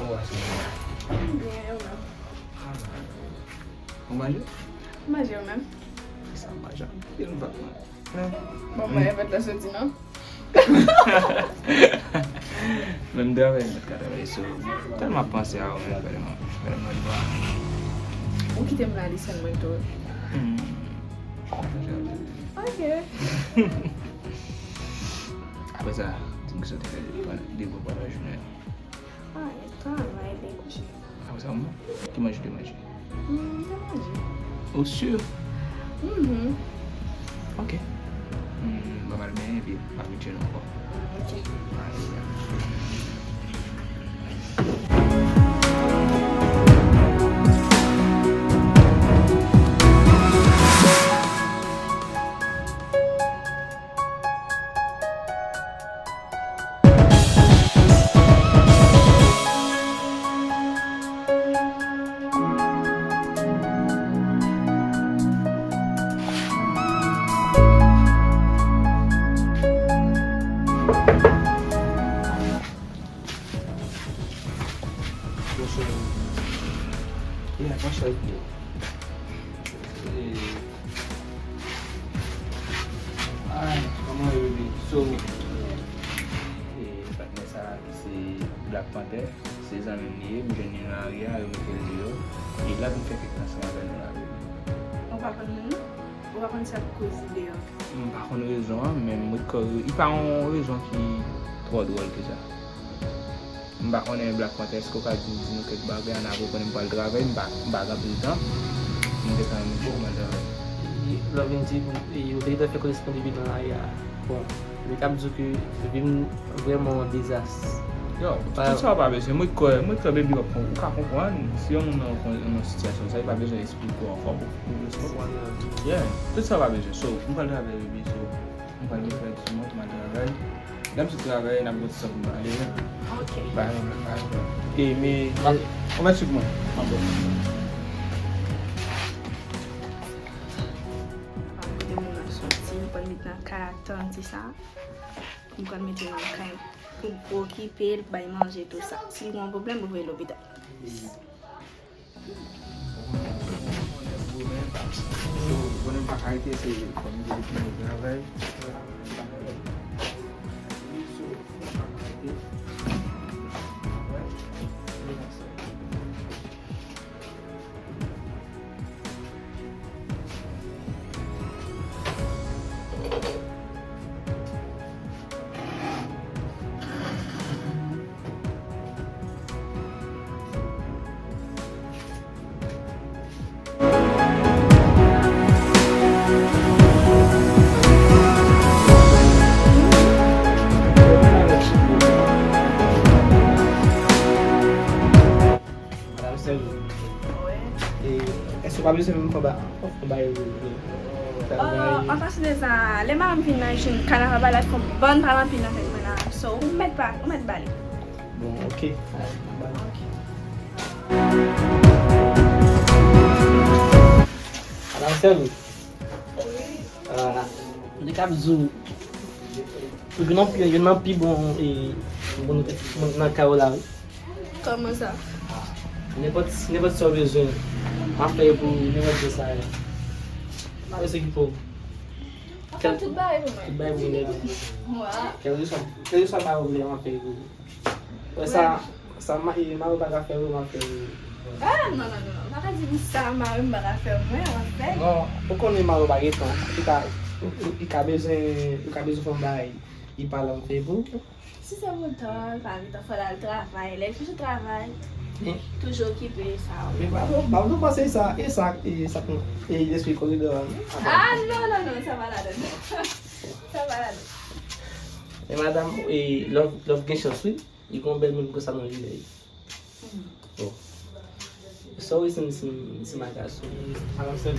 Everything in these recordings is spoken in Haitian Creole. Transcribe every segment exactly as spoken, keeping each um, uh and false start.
Kòman se? Byen, e ou menm? Ou manje? Manje, ou menm? Sa manje anpil vag mwen. Bon, mwen event la soti, non? Menm travay mwen ka travay sou. Tèlman panse a ou menm, vrèman. Vrèman, vrèman. Ou kite m la li sèl mwen tou. Hmm. Ok. Apre sa, di m ki sa w te fè depi pandan jounen an. Ah, travay, dekouche. Apre sa, mwen, ki manje w te manje? Hmm, m te manje. Ou si? Mhm. Ok. Hmm, m ap al benyen epi m ap vin tcheke nou ankò. Ok. Alright. Bonjou. Yeah, bonjou. Eh, ay, kòman w ye, baby? So, eh, patnè sa a ki se Black Panther, se zanmi m li ye, m jwenn li nan lari a, yo mete l deyò, e l ap vin fè fèt ansanm avè nou la, baby. Ou pa konn moun nan? Ou pa konn sa k koz li deyò? M pa konn rezon an, men m rive, li pa yon rezon ki twò dwòl ke sa. M pa konnen Black Panther, èske w ka di, di nou kèk bagay an avan konnen m pral travay, m pa, m pa gen anpil tan. M te ka renmen di w kòman l travay. Lè w vin di, e, ou te gentan fè konesans depi nan lari a. Bon, li t ap di w ke vi m vrèman yon dezas. Yo, tout sa w pa bezwen. Mwen kwè, mwen kwè, baby, w ap konprann. Ou ka konprann. Si yon moun nan yon, nan yon sitiyasyon sa, li pa bezwen eksplike w ankò pou, pou w konprann. Yeah, tout sa w pa bezwen. So, m pral travay, baby, so, m pral vin fè ti mont, m al travay. Lè m sot travay, n ap gon ti sòt m pale. Ok. Bay, bay, bay. E, men, ou mèt swiv mwen. An bon. Kote moun nan soti, m konn met nan kay ak tanti sa. M konn mete nan kay pou, pou okipe l, bay manje, tou sa. Si l gen yon pwoblèm, ou voye l lopital. Madanm Sèl. Wi. E, èske w pa bezwen menm fè ba, fè ba yo, yo, yo, travay? An pase de sa, lè madanm vin nan jwenn kanaval la, fè yon bòn travay anpil nan tèt mwen la. So, ou mèt pa, ou mèt ba li. Bon, ok. Ok. Madanm Sèl. Wi. Ah, m te ka di w, ou gen nan pi, gen nan pi bon, e, bon, bon nan kay ou la, wi. Kòman sa? Nenpòt, nenpòt sa w bezwen, m ap fè yo pou ou, nenpòt jan sa ye. M ap eseye ki pou ou. Tout bagay pou mwen. Tout bagay pou mwen. Kèlkeswa, kèlkeswa bagay ou vle, m ap fè yo pou ou. Wè sa, sa ma, e, mari w pa ka fè pou ou, m ap fè pou ou. Ah, non, non, non, non. Pa ka di m sa, mari m pa ka fè pou mwen, w ap fè. Non, ou konnen mari w pa gen tan. Li ka, li ka bezwen, li ka bezwen fè yon bagay. Li pa la, m fè pou ou. Si se pou tan, l pa gen tan, fò l al travay. Lè l fin travay, toujou okipe, sa. Men pa, pa, pa panse sa, e sa, e sa, e lespri koridò a. Ah, non, non, non, sa pa ladan. Sa pa ladan. Men madanm, e, love, love gen chans, wi. Li gon bèl moun konsa nan vi l. Bon. Sorry si m, si m, si m agasan w. Madanm Sèl,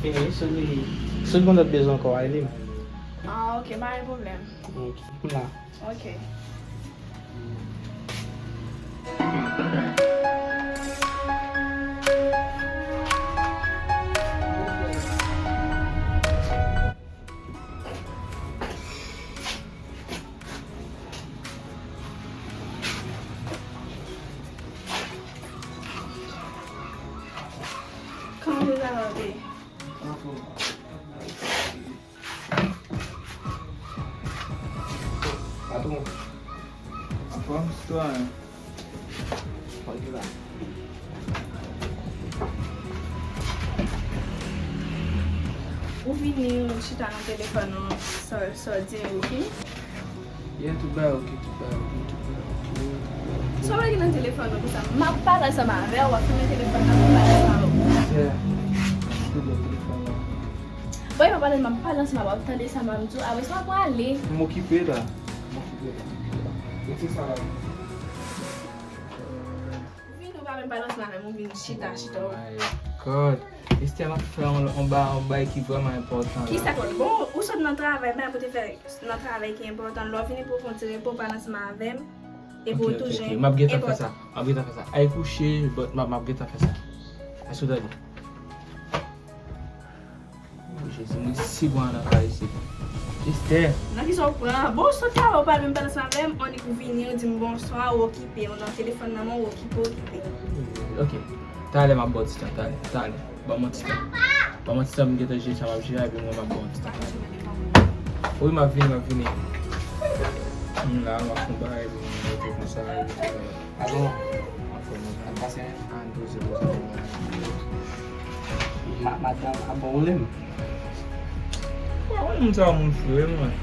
fini, si w, si w gen lòt bezwen ankò, rele m. Ah, ok, pa gen pwoblèm. Ok, m la. Ok. Ah, ok. Anfòm. Patwon. Anfòm, sitwayen. Kòman w ye la? Ou vini, ou chita nan telefòn ou, sa, sa w di, ou fini? Yeah, tout bagay ok, tout bagay ok, tout bagay ok, tout bagay ok. Sa w gen nan telefòn ou konsa? M ap pale ansanm avè w, w ap fèmen telefòn nan pou m pale ansanm avè w. Yeah, m ap kite w telefòn nan. Bon, e pa pale, m ap pale ansanm avè w, w ap tande sa m ap di w, apre sa w ap prale. M okipe la, m okipe la, m okipe la. Retire sa la. Ou vin, ou pa menm pale ansanm avè m, ou vin chita, chita. Oh my God. Esther, m ap fè yon, yon ba-, yon bagay ki vrèman enpòtan la. Kisa k, bon, ou sot nan travay, bagay pou te fè nan travay ki enpòtan. Lè w vini pou w fè yon ti repo, pale ansanm avè m. Epi w toujou enpòtan. Ok, ok, ok. M ap gentan fè sa. M ap gentan fè sa. Al kouche, but m ap, m ap gentan fè sa. Èske w tande? Oh, Jezi, mwen si gwa nan kay isit. Esther. Nan kisa w pran? Bon, w sot travay, ou pa menm pale ansanm avè m, annik ou vini, ou di m bonswa, ou okipe, ou nan telefòn nan men w, ou okipe, okipe. Ok. Talè m ap ba w ti tan, talè, talè. Ban m yon ti tan. Ban m yon ti tan pou m gentan jere sa m ap jere a, epi mwen m ap ba w yon ti tan. Wi, m ap vini, m ap vini. M la, m ap fè yon bagay, epi mwen mete konsa, epi, euh, Alò, anfòm, ann pase. Ann poze, poze, poze. Ma-, madanm ap ba w pwoblèm? Bon, moun sa a moun fou, wi, mwen.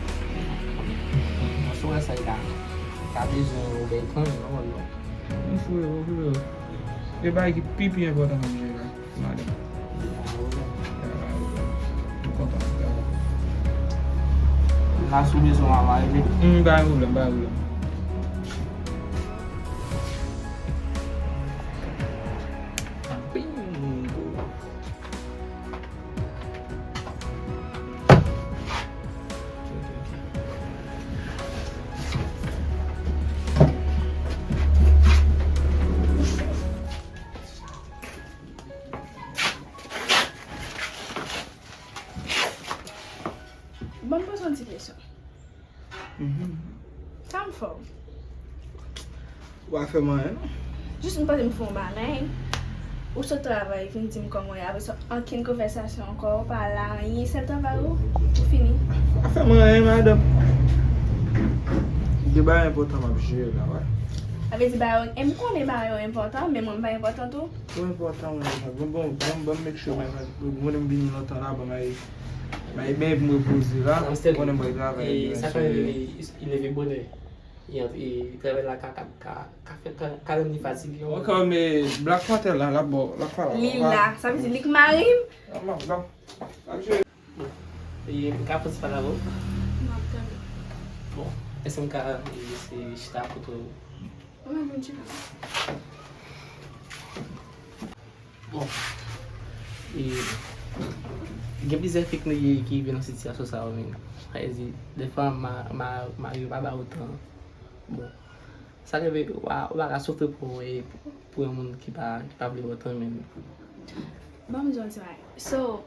Bon, si w wè sa, li ka, li ka bezwen yon bèl tan, non, non. Moun fou, wi, wi, wi. Gen bagay ki pi, pi enpòtan k ap jere la. Madanm. M kontan. La, si w bezwen, w a rive. Hmm, pa gen pwoblèm, pa gen pwoblèm. Bingo. Ban m poze w yon ti kesyon. Mhm. Sa m fè w? Ou pa fè m anyen, non. Jis m panse m fè w yon bagay. Ou sot travay, vin di m kòman w ye. Apre sa, ankenn konvèsasyon ankò, ou pa la, anyen, sèl travay ou, ou fini. Ou pa fè m anyen, madanm. Gen bagay enpòtan m ap jere la, wi. Sa vle di bagay yo, e m konnen bagay yo enpòtan, men mwen m pa enpòtan tou. Ou enpòtan, wi, madanm. Bon, bon, bon, bon, make sure, madanm. Mwen menm vini lontan la, bon, bagay. Bay, bay pou m repoze la, konnen m pral travay demen. E sa ka rele li leve bonè. Li antre, e, travay la ka, ka, ka, ka fè, ka, ka rann li fatige. Ok, men Black Panther la, l ap bò, l ap fè la. Li la, sa vle di li k mari m? Bon, e, m ka pran ti pale avè w? M ap tande. Bon, èske m ka, e, se chita kote w? Ou menm vin chita. Bon, e, gen plizyè fi ki, ki rive nan sitiyasyon sa yo menm. Sa vle di, dèfwa ma-, ma-, mari yo pa ba yo tan. Bon, sa rive, ou pa, ou pa ka soufri pou, e, pou yon moun ki pa, ki pa vle ba w tan menm. Ban m di w yon ti bagay. So,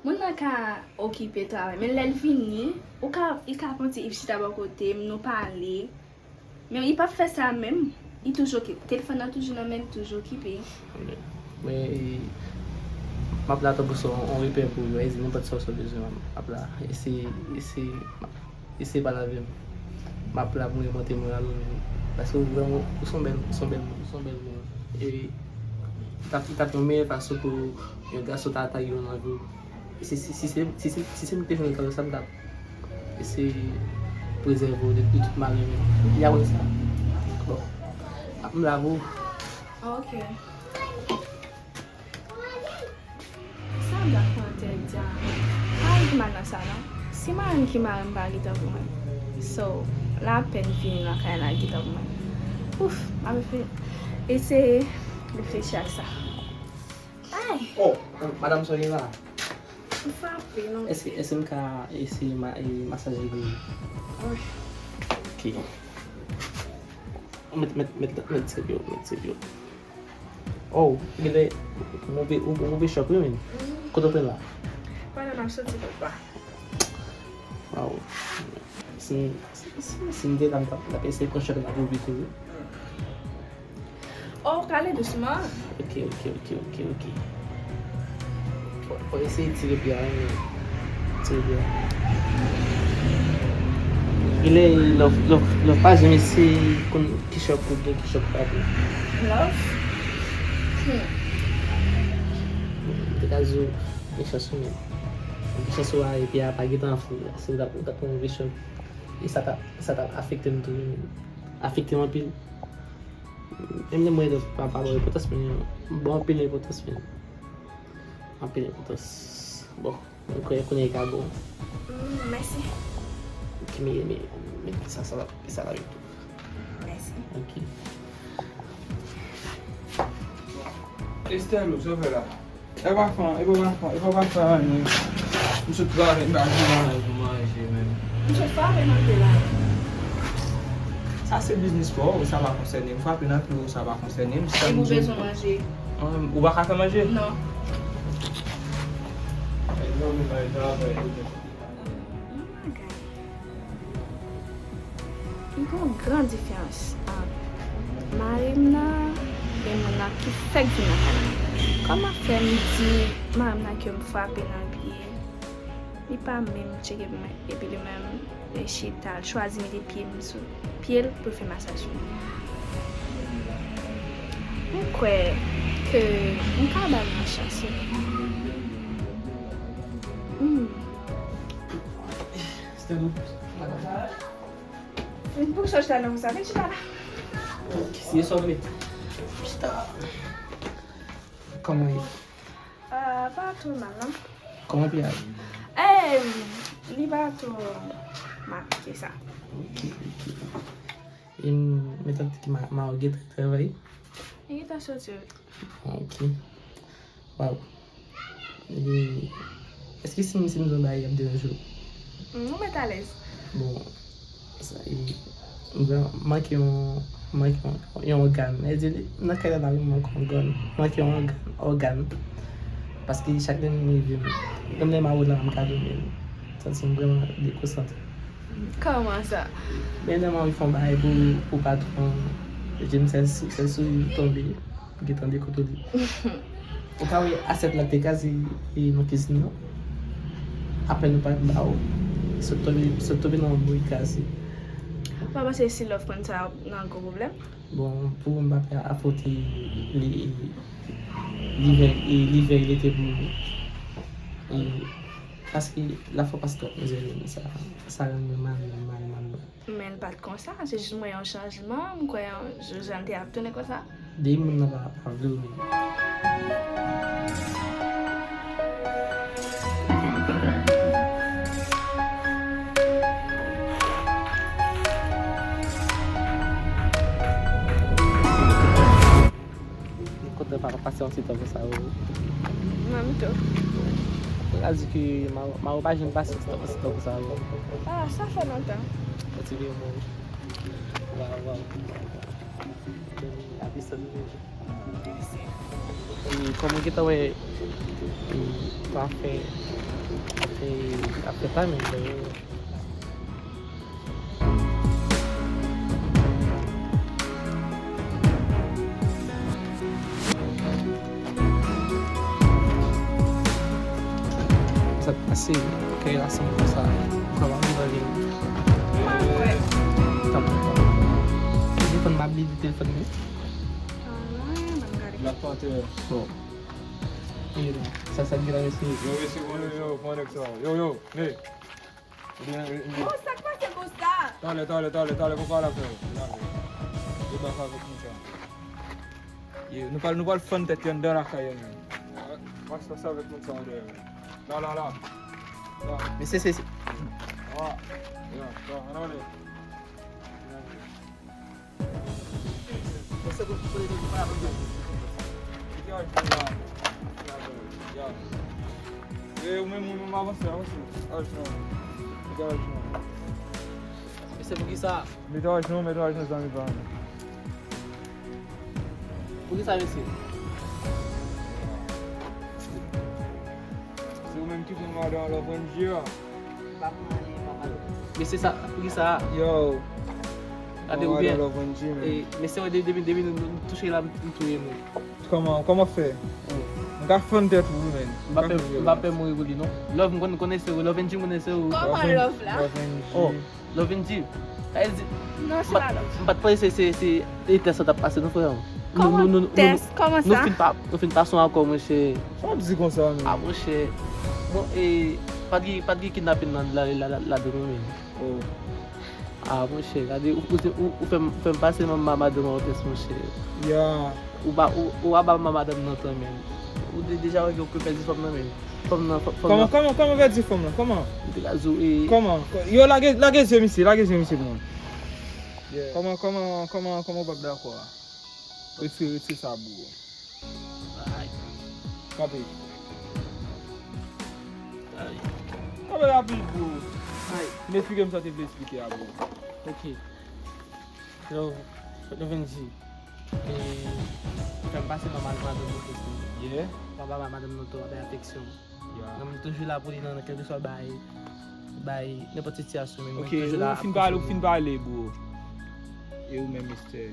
moun nan ka okipe travay, men lè l vini, ou ka, li ka pran ti Yves chita bò kote m, nou pale. Men li p ap fè sa menm. Li toujou okipe. Telefòn nan toujou nan men l, toujou okipe. Men, e, m ap la tankou se yon, yon repè pou ou. Sa vle di nenpòt sa w bezwen, m ap la. E se, e se, e se pale avè m. M ap la pou mwen monte moral ou menm. Paske ou vrèman, ou se yon bèl, ou se yon bèl moun, ou se yon bèl moun. E t ap, t ap yon meyè fason pou yon gason ta atake w nan vi w. Si, si, si se, si se, si se m te jwenn kado sa, m t ap eseye prezève w de, de tout malè menm. Epi apre sa, bon, m la pou. Ok. Sa Black Panther di a, pa gen mal nan sa non. Si mari m ki mari m pa gen tan pou mwen. So, lapèn vini nan kay la gen tan pou mwen. Ouf, m ap eseye reflechi ak sa. Ay! Oh, madanm, sa w gen la? M frape, non. Èske, èske m ka eseye ma-, e, masaje li? Wi. Ok. Met, met, met, met sèvyèt, met sèvyèt. Oh, genlè, move, ou, move chòk, wi, men. Mm. Kote w pran la? Pandan m ap soti, papa. Waw. Si, si, si, si m te la, m t ap, m t ap eseye pran chòk la pou ou pito, wi. Oh, pale dousman. Ok, ok, ok, ok, ok. Ok. Fò eseye tire pye a, men tire pye a. Genlè lè w, lè w, lè w pa janm eseye konn ki chòk ou gen, ki chòk ou pa gen. Love? Hmm. M te ka di w, gen chans ou menm. Gen chans ou a, epi a pa gentan fou. Si w t ap, ou t ap pran yon vye chòk, e sa t ap, sa t ap afekte m tou, wi, men afekte m anpil. Menm lè mwen pa, pa ba w enpòtans, men m ba w anpil enpòtans, men anpil enpòtans. Bon, mwen kwè kounye a e ka bon. Mm, mèsi. Ok, men, men, men sa, sa, sa la tou. Mèsi. Ok. Estelle, sa w fè la? E pa fè, e pa fè, e pa fè anyen. M sot travay, m pa gen anyen pou manje menm. M sot frape nan pye la. Sa se biznis pa w, sa pa konsène m. Frape nan pye w, sa pa konsène m. E ou bezwen manje? Ou pa ka fè manje? Non. Yon bagay. Li gen yon gran diferans ant mari m nan e moun nan ki fèk vin nan kay la. Kòman fè m di mari m nan ke m frape nan pye, li pa menm tcheke mwen, epi li menm li chita, l chwazi mete pye m sou pye l pou l fè masaj pou mwen. M kwè ke m ka ba l yon chans, wi. Hmm. Vin pou chita la konsa, vin chita la. Kisi e sòm li. Chita. Kòman ye? Ah, pa twò mal, non. Kòman pye a ye? Eh, li pa twò mal ke sa. Ok, ok. E m, m tande ke ma, ma ou gentan travay? Li gentan soti, wi. Ok. Waw. E, èske si m, si m di yon bagay ap deranje w? Mm, ou mèt alèz. Bon, sa, e, m vrèman manke yon, manke yon, yon ògàn. Sa vle di, nan kay la, la, m manke yon ògàn. Manke yon ògàn, ògàn. Paske chak lè m leve, menm lè m a ou la, m ka dòmi. Santi m vrèman dekonsantre. Kòman sa? Men nòmal, wi, fè yon bagay pou, pou patwon. Jim sèl sou, sèl sou tonbe. Gentan dekontrole. Ou ka wè asyèt la te kraze, e, nan kizin nan. Apèn ou pa t ba w. Sot tonbe, sot tonbe nan yon bouyi kraze. Ou pa panse si Love konn sa, nan gwo pwoblèm? Bon, pou m pa fè afwote li, li vè, e, li vè li te pou, e, paske lafwa pase twòp mizè, sa, sa rann mwen mal, mal, mal, mal. Men l pa t konsa, se jis m wè yon chanjman, m kwè yon jou jan l te ap tounen konsa. Depi moun nan pa, pa vle w menm. M kontan pa pase yon ti tan konsa, wi. Mwen menm tou. Mwen ka di ke ma, ma ou pa janm pase yon ti tan, ti tan konsa, wi. Ah, sa fè lontan. Mwen te vle mwen. Waw, waw. Bèl ap desann wi. Mèsi. E kòman w gentan wè, e, pa fè, pa fè, pa fè pa menm, Sa k pase, kay la sanble konsa, kòman li va vini? Tanpri, tanpri. Telefòn m ap li, telefòn li. Black Panther. Bon. E sa, sa k gen la, mesye? Yo, mesye, yo, yo, yo, pran nèg sa. Yo, yo, ne. Bon, sa k pase konsa? Talè, talè, talè, talè, pou pale avè w. Talè. Debake avèk moun sa. Ye, nou pral, nou pral fann tèt yo anndan lakay yo menm. Pase, pase avèk moun sa yo dèyè menm. La, la, la. La. Mesye, se, se. Wa. Ya, ya, ann ale. Mesye, pou, pou, pou, pou, pou, pou. Degaj nou la. Ya. E, ou menm, ou menm, avanse, avanse. Degaj nou. Degaj nou. Mesye, poukisa? Mete ajenou, mete ajenou, zanmi pa m. Poukisa, mesye? Se ou menm ki pran madan Love Angie a? Pa pran li, pa pale. Mesye sa, poukisa? Yo. Gade ou byen. Love Angie, men. E, mesye, depi, depi, depi nou, nou touche la, nou touye nou. Kòman, kòman fè? Oh. Nou Ka fann tèt ou, man. M pa pè, m pa pè mouri pou li, non. Love, m konn, konnen se ou. Love N G, m konnen se ou. Kòman Love la? Love N G. Oh, Love N G. Sa vle di, non, se pa Love. M pa t panse se, se, se tès sa t ap pase, non, frè. Kòman tès? Kòman sa? Nou fin pa, nou fin pase yon akò, monchè. Sa w ap di konsa, men? Ah, monchè. Bon, e, pa t gen, pa t gen kidnapin nan la, la, la, ladan, non, men. Oh. Ah, monchè, gade, ou, ou, ou, ou fè m, ou fè m pase manman madanm an tès, monchè. Ya. Ou pa, ou, ou pa ba manman madanm nan tan, men. Ou de, deja wè ke ou pèdi fanm nan, men. Fanm nan, fanm, fanm nan. Kòman, kòman, kòman pèdi fanm nan? Kòman? M te ka di w, e. Kòman? Yo, lage, lage zye misye, lage zye misye pou mwen. Yeah. Kòman, kòman, kòman, kòman w p ap dakò a? Retire, retire sa, bro. Ay. Kanpe. Ay. Kanpe rapid, bro. Ay. Men eksplike m sa w te vle eksplike a, bro. Ok. Love, Love N G. E, fè m pase manman madanm nan tès, wi. Yeah. W ap ba madanm nan tan, w ap bay afeksyon. Yeah. Mwen, m toujou la pou li nan, nan kèlkeswa bagay, bagay, nenpòt sitiyasyon, men mwen toujou la. Ok, ou fin pale, ou fin pale, bro. E ou menm, Esther?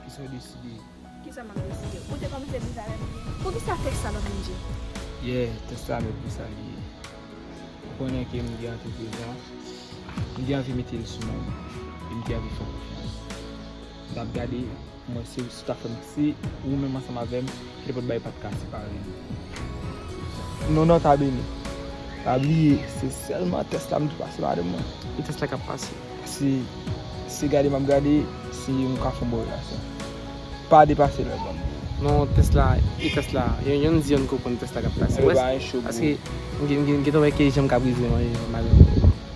Kisa w deside? Kisa m ap deside? Ou te kòmanse viv avè m. Poukisa tès sa, Love N G? Yeah, tès sa, men pou sa li ye. Ou konnen ke m gen antrepriz la, m gen anvi mete l sou men w, e m gen anvi fè w konfyans. M ap gade, mwen, si, si w ta fè m, si ou menm ansanm avè m, ki nenpòt bagay pa t ka separe nou. Non, non, ta beni. Pa bliye, se sèlman tès la m tou pase madanm mwen. E tès la k ap pase. Se, se gade m ap gade, si m ka fè yon bon relasyon. Pa depase lè banm. Non, tès la, e tès la, yonn, yonn di yonn konprann tès la k ap pase. Wè, pa gen cho, bro. Paske m gen, m gen, m gentan wè ke jan m ka brize manje, manje.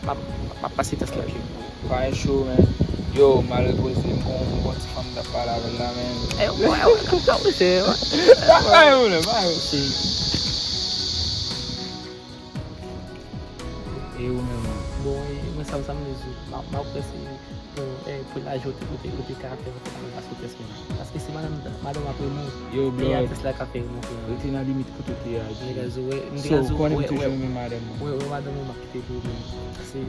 M ap, m ap pase tès la. Ok, bro. Pa gen cho, men. Yo, m al repoze, m gon, m gon ti fanm m t ap pale avè l la, men. E, wè, wè, wè, wè, wè. Pa gen pwoblèm, pa gen pwoblèm. E ou menm? Bon, e mwen, sa, sa m vle di w, m ap, m ap prese pou, e, pou lajan ou te, ou te, ou te ka fè, ou te ka fè paske tès mwen. Paske si madanm, madanm ap renmen w, yo, e a tès la ka fè renmen w, frè. Rete nan limit kote w te a, G. M te ka di w, wè, m te ka di w, wè, wè, wè, wè, madanm ou, m ap kite pou ou menm. Paske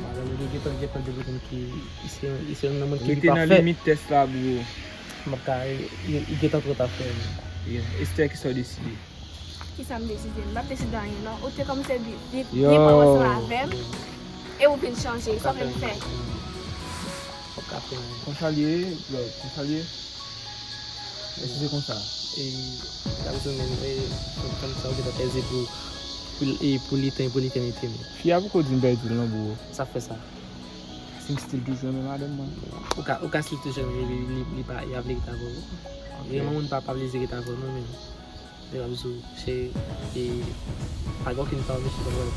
madanm ou gentan, gentan demontre ki li se, li se youn nan moun ki pi pafè. Rete nan limit tès la, bro. M ap ka, li, li gentan twò ta, frè m. Yeah. Esther, kisa w deside? Kisa m deside? M p ap deside anyen, non. Ou te kòmanse viv, viv, viv ansanm avè m, e ou vin chanje. Sa w vle m fè? Ou ka fè anyen. Konsa l ye, love, konsa l ye. Èske se konsa? E, ta bezwen menm, e, fanm, fanm sa ou gentan pèdi pou, pou, e, pou letan, pou letènite, men. Fi a poko di m pèdi l non, bro. Sa fè sa? Si m still toujou renmen madanm mwen. Ou ka, ou ka still toujou renmen, li, li, li pa, li pa vle ret avè w. Ok. Renmen moun pa, pa vle di ret avè w, non, men. Men m ap di w, se, e, pa gen okenn pa misye pa pral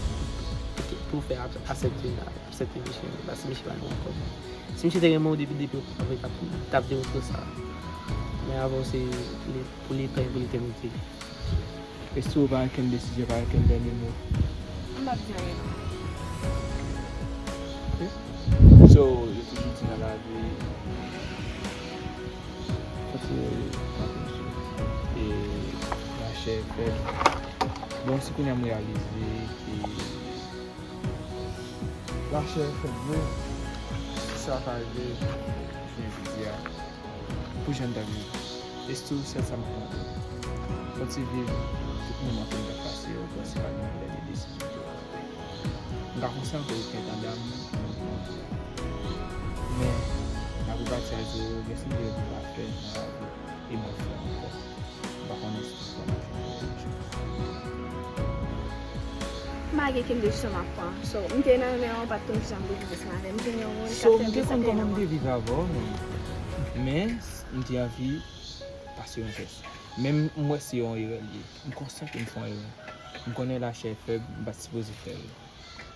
pou fè ap-, aksepte, aksepte misye, paske misye pa gen ankò. Si misye te renmen w depi, depi w t ap, t ap demontre sa. Men avè w se li, pou letan e pou letènite. E si w pa gen okenn desizyon, pa gen okenn dènye mo? M p ap di anyen, non. Ok. So, yo toujou di nan lavi, Kontinye, e, lachè fèb. Bon, se kounye a m reyalize ke lachè fèb vre. Si sa ka rive, jounen jodi a, pou jan n t ap viv. E sitou sèl sa m konn. Kontinye viv tout moman ke m t ap pase yo, pran se pa gen yon dènye desizyon. M ka konsyan ke ou gentan damou, men n ap repati a zewo, gen seri de erè nou pa fè nan lavi, e m ap fè ankò. M pa konnen si tout sa m ap fè. M pa gen kenn desizyon m ap pran. So, m te nan men w, m pa t konn kijan m te viv ansanm avè w. M te nan yon moun k ap fè m sa te nan mwen. So, m te konn kòman m te viv avè w, men, men m te anvi pase yon tès. Men m wè se yon erè l ye. M konsyan ke m fè yon erè. M konnen lachè fèb, m pa t sipoze fè l.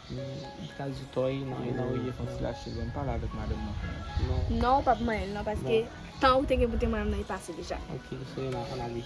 M, m ka di w tò, e nan, e nan ou ye, frè m. Lachè, bon, m pale avèk madanm nan, frè m. Non. Non, w p ap manyen l, non, paske tan ou te gen pou te manyen m nan, li pase deja. Ok, so, e la, ann ale.